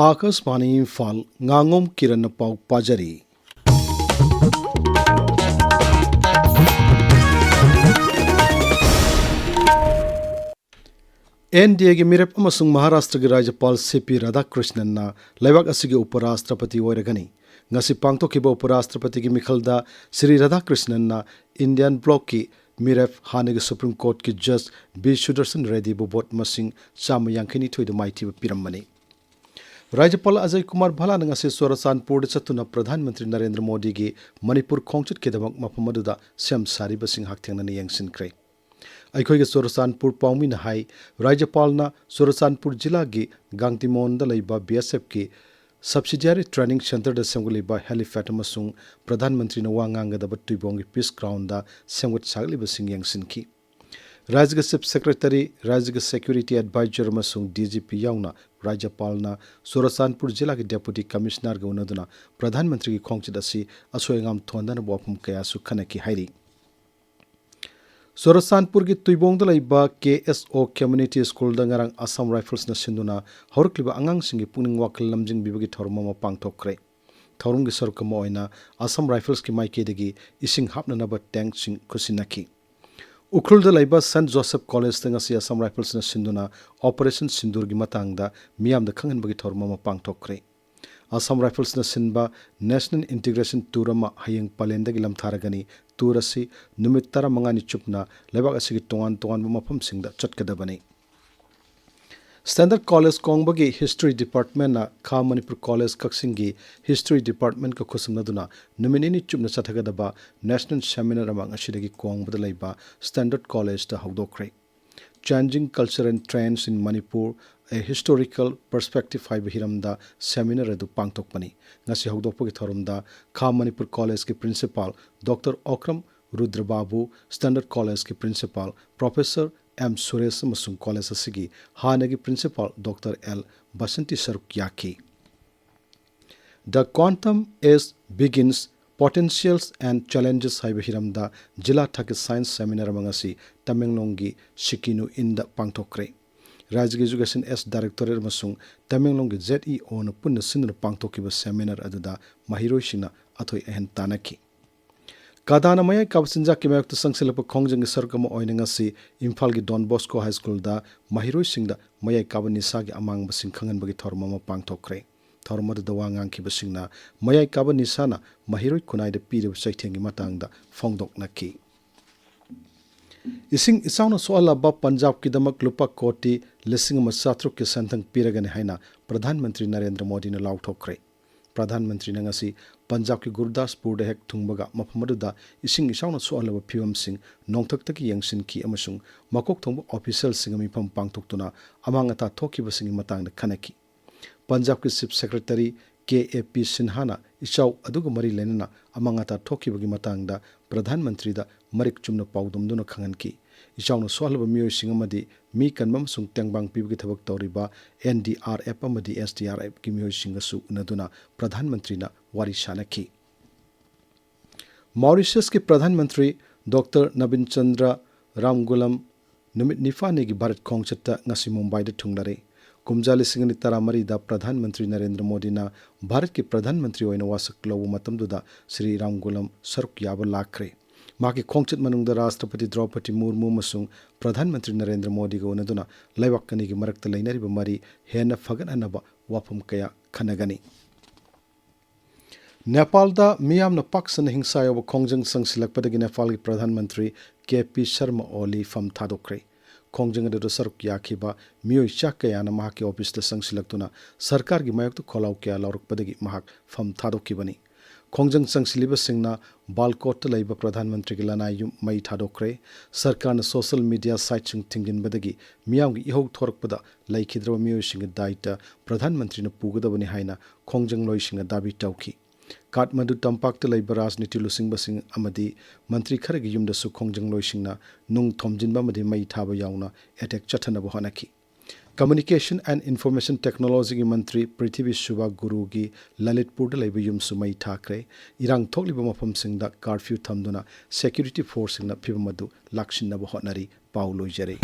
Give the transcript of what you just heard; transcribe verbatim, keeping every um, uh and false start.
ꯑꯥꯀꯥꯁꯕꯥꯅꯤ ꯏꯝꯐꯥꯜ, ꯉꯥꯉꯣꯝ ꯀꯤꯔꯟꯅ ꯄꯥꯎ ꯄꯥꯖꯔꯤ꯫ N D ꯑꯦꯒꯤ ꯃꯤꯔꯦꯞ ꯑꯃꯁꯨꯡ ꯃꯍꯥꯔꯥꯁꯇ꯭ꯔꯒꯤ ꯔꯥꯖ꯭ꯌꯄꯥꯜ ꯁꯤ ꯄꯤ ꯔꯥꯙꯥꯀ꯭ꯔꯤꯁꯅꯟꯅ ꯂꯩꯕꯥꯛ ꯑꯁꯤꯒꯤ ꯎꯄꯔꯥꯁꯇ꯭ꯔꯄꯇꯤ ꯑꯣꯏꯔꯒꯅꯤ꯫ ꯉꯁꯤ ꯄꯥꯡꯊꯣꯛꯈꯤꯕ ꯎꯄꯔꯥꯁꯇ꯭ꯔꯄꯇꯤꯒꯤ ꯃꯤꯈꯜꯗ ꯁ꯭ꯔꯤ ꯔꯥꯙꯥꯀ꯭ꯔꯤꯁꯅꯟꯅ ꯏꯟꯗꯤꯌꯥꯟ ꯕ꯭ꯂꯣꯛꯀꯤ ꯃꯤꯔꯦꯞ ꯍꯥꯟꯅꯒꯤ ꯁꯨꯄ꯭ꯔꯤꯝ ꯀꯣꯔꯠꯀꯤ ꯖꯖ ꯕꯤ ꯁꯨꯗꯔꯁꯟ ꯔꯦꯗꯤꯕꯨ ꯚꯣꯠ ꯃꯁꯤꯡ ꯆꯥꯝꯃ ꯌꯥꯡꯈꯩ ꯅꯤꯊꯣꯏꯗ ꯃꯥꯏꯊꯤꯕ ꯄꯤꯔꯝꯕꯅꯤ꯫ ꯔꯥꯖ꯭ꯌꯄꯥꯜ ꯑꯖꯌ ꯀꯨꯃꯥꯔ ꯚꯜꯂꯥꯅ ꯉꯁꯤ ꯆꯨꯔꯆꯥꯟꯄꯨꯔꯗ ꯆꯠꯇꯨꯅ ꯄ꯭ꯔꯙꯥꯟ ꯃꯟꯇ꯭ꯔꯤ ꯅꯔꯦꯟꯗ꯭ꯔ ꯃꯣꯗꯤꯒꯤ ꯃꯅꯤꯄꯨꯔ ꯈꯣꯡꯆꯠꯀꯤꯗꯃꯛ ꯃꯐꯝ ꯑꯗꯨꯗ ꯁꯦꯝ ꯁꯥꯔꯤꯕꯁꯤꯡ ꯍꯛꯊꯦꯡꯅꯅ ꯌꯦꯡꯁꯤꯟꯈ꯭ꯔꯦ꯫ ꯑꯩꯈꯣꯏꯒꯤ ꯆꯨꯔꯆꯥꯟꯄꯨꯔ ꯄꯥꯎꯃꯤꯅ ꯍꯥꯏ, ꯔꯥꯖ꯭ꯌꯄꯥꯜꯅ ꯆꯨꯔꯆꯥꯟꯄꯨꯔ ꯖꯤꯂꯥꯒꯤ ꯒꯥꯡꯇꯤꯃꯣꯟꯗ ꯂꯩꯕ ꯕꯤ ꯑꯦꯁ ꯑꯦꯐꯀꯤ subsidiary training centreꯗ ꯁꯦꯝꯒꯠꯂꯤꯕ helipad ꯑꯃꯁꯨꯡ ꯄ꯭ꯔꯙꯥꯟ ꯃꯟꯇ꯭ꯔꯤꯅ ꯋꯥ ꯉꯥꯡꯒꯗꯕ ꯇꯨꯏꯕꯣꯡꯒꯤ peace groundꯗ ꯁꯦꯝꯒꯠ ꯁꯥꯒꯠꯂꯤꯕꯁꯤꯡ ꯌꯦꯡꯁꯤꯟꯈꯤ꯫ ꯔꯥꯖ꯭ꯌꯒꯤ chief secretary, ꯔꯥꯖ꯭ꯌꯒꯤ security adviser ꯑꯃꯁꯨꯡ ꯗꯤ ꯖꯤ ꯄꯤ ꯌꯥꯎꯅ ꯔꯥꯖ꯭ꯌꯄꯥꯜꯅ ꯆꯨꯔꯆꯥꯟꯄꯨꯔ ꯖꯤꯂꯥꯒꯤ deputy commissionerꯒ ꯎꯅꯗꯨꯅ ꯄ꯭ꯔꯙꯥꯟ ꯃꯟꯇ꯭ꯔꯤꯒꯤ ꯈꯣꯡꯆꯠ ꯑꯁꯤ ꯑꯁꯣꯏ ꯑꯉꯥꯝ ꯊꯣꯟꯗꯅꯕ ꯋꯥꯐꯝ ꯀꯌꯥꯁꯨ ꯈꯟꯅꯈꯤ ꯍꯥꯏꯔꯤ꯫ ꯆꯨꯔꯆꯥꯟꯄꯨꯔꯒꯤ ꯇꯨꯏꯕꯣꯡꯗ ꯂꯩꯕ ꯀꯦ ꯑꯦꯁ ꯑꯣ Community Schoolꯗ ꯉꯔꯥꯡ Assam Riflesꯅ ꯁꯤꯟꯗꯨꯅ ꯍꯧꯔꯛꯂꯤꯕ ꯑꯉꯥꯡꯁꯤꯡꯒꯤ ꯄꯨꯛꯅꯤꯡ ꯋꯥꯈꯜ ꯂꯝꯖꯤꯡꯕꯤꯕꯒꯤ ꯊꯧꯔꯝ ꯑꯃ ꯄꯥꯡꯊꯣꯛꯈ꯭ꯔꯦ꯫ ꯊꯧꯔꯝꯒꯤ ꯁꯔꯨꯛ ꯑꯃ ꯑꯣꯏꯅ Assam Riflesꯀꯤ ꯃꯥꯏꯀꯩꯗꯒꯤ ꯏꯁꯤꯡ ꯍꯥꯞꯅꯅꯕ tankꯁꯤꯡ ꯈꯨꯠꯁꯤꯟꯅꯈꯤ꯫ ꯎꯈ꯭ꯔꯨꯜꯗ ꯂꯩꯕ Saint Joseph Collegeꯇ ꯉꯁꯤ Assam Riflesꯅ ꯁꯤꯟꯗꯨꯅ Operation Sindoorꯒꯤ ꯃꯇꯥꯡꯗ ꯃꯤꯌꯥꯝꯗ ꯈꯪꯍꯟꯕꯒꯤ ꯊꯧꯔꯝ ꯑꯃ ꯄꯥꯡꯊꯣꯛꯈ꯭ꯔꯦ꯫ Assam Riflesꯅ ꯁꯤꯟꯕ National Integration Tour ꯑꯃ ꯍꯌꯦꯡ ꯄꯂꯦꯟꯗꯒꯤ ꯂꯝꯊꯥꯔꯒꯅꯤ꯫ Tour ꯑꯁꯤ ꯅꯨꯃꯤꯠ ꯇꯔꯥꯃꯉꯥꯅꯤ ꯆꯨꯞꯅ ꯂꯩꯕꯥꯛ ꯑꯁꯤꯒꯤ ꯇꯣꯉꯥꯟ ꯇꯣꯉꯥꯟꯕ ꯃꯐꯝꯁꯤꯡꯗ ꯆꯠꯀꯗꯕꯅꯤ꯫ Standard College ꯀꯣꯡꯕꯒꯤ History Departmentꯅ ꯈꯥ ꯃꯅꯤꯄꯨꯔ College ꯀꯛꯆꯤꯡꯒꯤ History Departmentꯀ ꯈꯨꯠꯁꯝꯅꯗꯨꯅ ꯅꯨꯃꯤꯠ ꯅꯤꯅꯤ ꯆꯨꯞꯅ ꯆꯠꯊꯒꯗꯕ National Seminar ꯑꯃ ꯉꯁꯤꯗꯒꯤ ꯀꯣꯡꯕꯗ ꯂꯩꯕ Standard Collegeꯇ ꯍꯧꯗꯣꯛꯈ꯭ꯔꯦ꯫ Changing Culture and Trends in Manipur, A Historical Perspective ꯍꯥꯏꯕ ꯍꯤꯔꯝꯗ seminar ꯑꯗꯨ ꯄꯥꯡꯊꯣꯛꯄꯅꯤ꯫ ꯉꯁꯤ ꯍꯧꯗꯣꯛꯄꯒꯤ ꯊꯧꯔꯝꯗ ꯈꯥ ꯃꯅꯤꯄꯨꯔ Collegeꯀꯤ Principal Doctor Okram Rudrababu, Standard Collegeꯀꯤ Principal Professor ꯑꯦꯝ ꯁꯨꯔꯦꯁ ꯑꯃꯁꯨꯡ college ꯑꯁꯤꯒꯤ ꯍꯥꯟꯅꯒꯤ Principal Doctor ꯑꯦꯜ ꯕꯁꯟꯇꯤ ꯁꯔꯨꯛ ꯌꯥꯈꯤ꯫ The Quantum Age Begins, Potentials and Challenges ꯍꯥꯏꯕ ꯍꯤꯔꯝꯗ ꯖꯤꯂꯥ ꯊꯥꯛꯀꯤ science seminar ꯑꯃ ꯉꯁꯤ ꯇꯃꯦꯡꯂꯣꯡꯒꯤ ꯁꯤꯀꯤꯅꯨ Innꯗ ꯄꯥꯡꯊꯣꯛꯈ꯭ꯔꯦ꯫ ꯔꯥꯖ꯭ꯌꯒꯤ ꯏꯖꯨꯀꯦꯁꯟ ꯑꯦꯁ ꯗꯥꯏꯔꯦꯛꯇꯣꯔꯦꯠ ꯑꯃꯁꯨꯡ ꯇꯃꯦꯡꯂꯣꯡꯒꯤ ꯖꯦꯠ ꯏ ꯑꯣꯅ ꯄꯨꯟꯅ ꯁꯤꯟꯗꯨꯅ ꯄꯥꯡꯊꯣꯛꯈꯤꯕ ꯁꯦꯃꯤꯅꯥꯔ ꯑꯗꯨꯗ ꯃꯍꯩꯔꯣꯏꯁꯤꯡꯅ ꯑꯊꯣꯏ ꯑꯍꯦꯟ ꯇꯥꯟꯅꯈꯤ꯫ ꯀꯥꯗꯥꯅ ꯃꯌꯥꯏ ꯀꯥꯕ ꯆꯤꯟꯖꯥꯛꯀꯤ ꯃꯥꯌꯣꯛꯇ ꯆꯪꯁꯤꯜꯂꯛꯄ ꯈꯣꯡꯖꯪꯒꯤ ꯁꯔꯨꯛ ꯑꯃ ꯑꯣꯏꯅ ꯉꯁꯤ ꯏꯝꯐꯥꯜꯒꯤ ꯗꯣꯟ ꯕꯣꯁꯀꯣ ꯍꯥꯏ ꯁ꯭ꯀꯨꯜꯗ ꯃꯍꯩꯔꯣꯏꯁꯤꯡꯗ ꯃꯌꯥꯏ ꯀꯥꯕ ꯅꯤꯁꯥꯒꯤ ꯑꯃꯥꯡꯕꯁꯤꯡ ꯈꯪꯍꯟꯕꯒꯤ ꯊꯧꯔꯝ ꯑꯃ ꯄꯥꯡꯊꯣꯛꯈ꯭ꯔꯦ꯫ ꯊꯧꯔꯝ ꯑꯗꯨꯗ ꯋꯥ ꯉꯥꯡꯈꯤꯕꯁꯤꯡꯅ ꯃꯌꯥꯏ ꯀꯥꯕ ꯅꯤꯁꯥꯅ ꯃꯍꯩꯔꯣꯏ ꯈꯨꯟꯅꯥꯏꯗ ꯄꯤꯔꯤꯕ ꯆꯩꯊꯦꯡꯒꯤ ꯃꯇꯥꯡꯗ ꯐꯣꯡꯗꯣꯛꯅꯈꯤ꯫ ꯏꯁꯤꯡ ꯏꯆꯥꯎꯅ ꯁꯣꯛꯍꯜꯂꯕ ꯄꯟꯖꯥꯕꯀꯤꯗꯃꯛ ꯂꯨꯄꯥ ꯀꯣꯇꯤ ꯂꯤꯁꯤꯡ ꯑꯃ ꯆꯥꯇ꯭ꯔꯨꯛꯀꯤ ꯁꯦꯟꯊꯪ ꯄꯤꯔꯒꯅꯤ ꯍꯥꯏꯅ ꯄ꯭ꯔꯙꯥꯟ ꯃꯟꯇ꯭ꯔꯤ ꯅꯔꯦꯟꯗ꯭ꯔ ꯃꯣꯗꯤꯅ ꯂꯥꯎꯊꯣꯛꯈ꯭ꯔꯦ꯫ ꯄ꯭ꯔꯙꯥꯟ ꯃꯟꯇ꯭ꯔꯤꯅ ꯉꯁꯤ ꯄꯟꯖꯥꯕꯀꯤ ꯒꯨꯔꯗꯥꯁꯄꯨꯔꯗ ꯍꯦꯛ ꯊꯨꯡꯕꯒ ꯃꯐꯝ ꯑꯗꯨꯗ ꯏꯁꯤꯡ ꯏꯆꯥꯎꯅ ꯁꯣꯛꯍꯜꯂꯕ ꯐꯤꯚꯝꯁꯤꯡ ꯅꯣꯡꯊꯛꯇꯒꯤ ꯌꯦꯡꯁꯤꯟꯈꯤ ꯑꯃꯁꯨꯡ ꯃꯀꯣꯛ ꯊꯣꯡꯕ ꯑꯣꯐꯤꯁꯤꯌꯦꯜꯁꯤꯡꯒ ꯃꯤꯐꯝ ꯄꯥꯡꯊꯣꯛꯇꯨꯅ ꯑꯃꯥꯡ ꯑꯇꯥ ꯊꯣꯛꯈꯤꯕꯁꯤꯡꯒꯤ ꯃꯇꯥꯡꯗ ꯈꯟꯅꯈꯤ꯫ ꯄꯟꯖꯥꯕꯀꯤ ꯆꯤꯐ ꯁꯦꯀ꯭ꯔꯦꯇꯔꯤ ꯀꯦ ꯑꯦ ꯄꯤ ꯁꯤꯟꯍꯥꯅ ꯏꯆꯥꯎ ꯑꯗꯨꯒ ꯃꯔꯤ ꯂꯩꯅꯅ ꯑꯃꯥꯡ ꯑꯇꯥ ꯊꯣꯛꯈꯤꯕꯒꯤ ꯃꯇꯥꯡꯗ ꯄ꯭ꯔꯙꯥꯟ ꯃꯟꯇ꯭ꯔꯤꯗ ꯃꯔꯤꯛ ꯆꯨꯝꯅ ꯄꯥꯎꯗꯝꯗꯨꯅ ꯈꯪꯍꯟꯈꯤ꯫ ꯏꯆꯥꯎꯅ ꯁꯣꯛꯍꯜꯂꯕ ꯃꯤꯑꯣꯏꯁꯤꯡ ꯑꯃꯗꯤ ꯃꯤ ꯀꯟꯕ ꯑꯃꯁꯨꯡ ꯇꯦꯡꯕꯥꯡ ꯄꯤꯕꯒꯤ ꯊꯕꯛ ꯇꯧꯔꯤꯕ ꯑꯦꯟ ꯗꯤ ꯑꯥꯔ ꯑꯦꯐ ꯑꯃꯗꯤ ꯑꯦꯁ ꯗꯤ ꯑꯥꯔ ꯑꯦꯐꯀꯤ ꯃꯤꯑꯣꯏꯁꯤꯡꯒꯁꯨ ꯎꯅꯗꯨꯅ ꯄ꯭ꯔꯙꯥꯟ ꯃꯟꯇ꯭ꯔꯤꯅ ꯋꯥꯔꯤ ꯁꯥꯅꯈꯤ꯫ ꯃꯥꯎꯔꯤꯁꯤꯌꯁꯀꯤ ꯄ꯭ꯔꯙꯥꯟ ꯃꯟꯇ꯭ꯔꯤ ꯗꯣꯛꯇꯔ ꯅꯕꯤꯟ ꯆꯟꯗ꯭ꯔ ꯔꯥꯝꯒꯨꯂꯝ ꯅꯨꯃꯤꯠ ꯅꯤꯄꯥꯜꯅꯤꯒꯤ ꯚꯥꯔꯠ ꯈꯣꯡꯆꯠꯇ ꯉꯁꯤ ꯃꯨꯝꯕꯥꯏꯗ ꯊꯨꯡꯂꯔꯦ꯫ ꯀꯨꯝꯖꯥ ꯂꯤꯁꯤꯡ ꯑꯅꯤ ꯇꯔꯥꯃꯔꯤꯗ ꯄ꯭ꯔꯙꯥꯟ ꯃꯟꯇ꯭ꯔꯤ ꯅꯔꯦꯟꯗ꯭ꯔ ꯃꯣꯗꯤꯅ ꯚꯥꯔꯠꯀꯤ ꯄ꯭ꯔꯙꯥꯟ ꯃꯟꯇ꯭ꯔꯤ ꯑꯣꯏꯅ ꯋꯥꯁꯛ ꯂꯧꯕ ꯃꯇꯝꯗꯨꯗ ꯁ꯭ꯔꯤ ꯔꯥꯝꯒꯨꯂꯝ ꯁꯔꯨꯛ ꯌꯥꯕ ꯂꯥꯛꯈ꯭ꯔꯦ꯫ ꯃꯍꯥꯛꯀꯤ ꯈꯣꯡꯆꯠ ꯃꯅꯨꯡꯗ ꯔꯥꯁꯇ꯭ꯔꯄꯇꯤ ꯗ꯭ꯔꯧꯄꯗꯤ ꯃꯨꯔꯃꯨ ꯑꯃꯁꯨꯡ ꯄ꯭ꯔꯙꯥꯟ ꯃꯟꯇ꯭ꯔꯤ ꯅꯔꯦꯟꯗ꯭ꯔ ꯃꯣꯗꯤꯒ ꯎꯅꯗꯨꯅ ꯂꯩꯕꯥꯛ ꯑꯅꯤꯒꯤ ꯃꯔꯛꯇ ꯂꯩꯅꯔꯤꯕ ꯃꯔꯤ ꯍꯦꯟꯅ ꯐꯒꯠꯍꯟꯅꯕ ꯋꯥꯐꯝ ꯀꯌꯥ ꯈꯟꯅꯒꯅꯤ꯫ ꯅꯦꯄꯥꯜꯗ ꯃꯤꯌꯥꯝꯅ ꯄꯥꯛ ꯁꯟꯅ ꯍꯤꯡꯁꯥ ꯌꯥꯎꯕ ꯈꯣꯡꯖꯪ ꯆꯪꯁꯤꯜꯂꯛꯄꯗꯒꯤ ꯅꯦꯄꯥꯜꯒꯤ ꯄ꯭ꯔꯙꯥꯟ ꯃꯟꯇ꯭ꯔꯤ ꯀꯦ ꯄꯤ ꯁꯔꯃ ꯑꯣꯂꯤ ꯐꯝ ꯊꯥꯗꯣꯛꯈ꯭ꯔꯦ꯫ ꯈꯣꯡꯖꯪ ꯑꯗꯨꯗ ꯁꯔꯨꯛ ꯌꯥꯈꯤꯕ ꯃꯤꯑꯣꯏ ꯆꯥ ꯀꯌꯥꯅ ꯃꯍꯥꯛꯀꯤ ꯑꯣꯐꯤꯁꯇ ꯆꯪꯁꯤꯜꯂꯛꯇꯨꯅ ꯁꯔꯀꯥꯔꯒꯤ ꯃꯥꯌꯣꯛꯇ ꯈꯣꯜꯂꯥꯎ ꯀꯌꯥ ꯂꯥꯎꯔꯛꯄꯗꯒꯤ ꯃꯍꯥꯛ ꯐꯝ ꯊꯥꯗꯣꯛꯈꯤꯕꯅꯤ꯫ ꯈꯣꯡꯖꯪ ꯆꯪꯁꯤꯜꯂꯤꯕꯁꯤꯡꯅ ꯕꯥꯜꯀꯣꯠꯇ ꯂꯩꯕ ꯄ꯭ꯔꯙꯥꯟ ꯃꯟꯇ꯭ꯔꯤꯒꯤ ꯂꯅꯥꯏ ꯌꯨꯝ ꯃꯩ ꯊꯥꯗꯣꯛꯈ꯭ꯔꯦ꯫ ꯁꯔꯀꯥꯔꯅ ꯁꯣꯁꯤꯌꯦꯜ ꯃꯤꯗꯤꯌꯥ ꯁꯥꯏꯠꯁꯤꯡ ꯊꯤꯡꯖꯤꯟꯕꯗꯒꯤ ꯃꯤꯌꯥꯝꯒꯤ ꯏꯍꯧ ꯊꯣꯔꯛꯄꯗ ꯂꯩꯈꯤꯗ꯭ꯔꯕ ꯃꯤꯑꯣꯏꯁꯤꯡꯒꯤ ꯗꯥꯏꯇ ꯄ꯭ꯔꯙꯥꯟ ꯃꯟꯇ꯭ꯔꯤꯅ ꯄꯨꯒꯗꯕꯅꯤ ꯍꯥꯏꯅ ꯈꯣꯡꯖꯪꯂꯣꯏꯁꯤꯡꯅ ꯗꯥꯕꯤ ꯇꯧꯈꯤ꯫ ꯀꯥꯊꯃꯟꯗꯨ ꯇꯝꯄꯥꯛꯇ ꯂꯩꯕ ꯔꯥꯖꯅꯤꯇꯤ ꯂꯨꯆꯤꯡꯕꯁꯤꯡ ꯑꯃꯗꯤ ꯃꯟꯇ꯭ꯔꯤ ꯈꯔꯒꯤ ꯌꯨꯝꯗꯁꯨ ꯈꯣꯡꯖꯪꯂꯣꯏꯁꯤꯡꯅ ꯅꯨꯡ ꯊꯣꯝꯖꯤꯟꯕ ꯑꯃꯗꯤ ꯃꯩ ꯊꯥꯕ ꯌꯥꯎꯅ ꯑꯦꯇꯦꯛ ꯆꯠꯊꯅꯕ ꯍꯣꯠꯅꯈꯤ꯫ ꯀꯝꯃ꯭ꯌꯨꯅꯤꯀꯦꯁꯟ ꯑꯦꯟ ꯏꯟꯐꯣꯔꯃꯦꯁꯟ ꯇꯦꯛꯅꯣꯂꯣꯖꯤꯒꯤ ꯃꯟꯇ꯭ꯔꯤ ꯄ꯭ꯔꯤꯊꯤꯕꯤ ꯁꯨꯚꯥ ꯒꯨꯔꯨꯒꯤ ꯂꯂꯤꯠꯄꯨꯔꯗ ꯂꯩꯕ ꯌꯨꯝꯁꯨ ꯃꯩ ꯊꯥꯈ꯭ꯔꯦ꯫ ꯏꯔꯥꯡ ꯊꯣꯛꯂꯤꯕ ꯃꯐꯝꯁꯤꯡꯗ ꯀꯥꯔꯐ꯭ꯌꯨ ꯊꯝꯗꯨꯅ ꯁꯦꯀ꯭ꯌꯨꯔꯤꯇꯤ ꯐꯣꯔꯁꯁꯤꯡꯅ ꯐꯤꯚꯝ ꯑꯗꯨ ꯂꯥꯛꯁꯤꯟꯅꯕ ꯍꯣꯠꯅꯔꯤ꯫ ꯄꯥꯎ ꯂꯣꯏꯖꯔꯦ꯫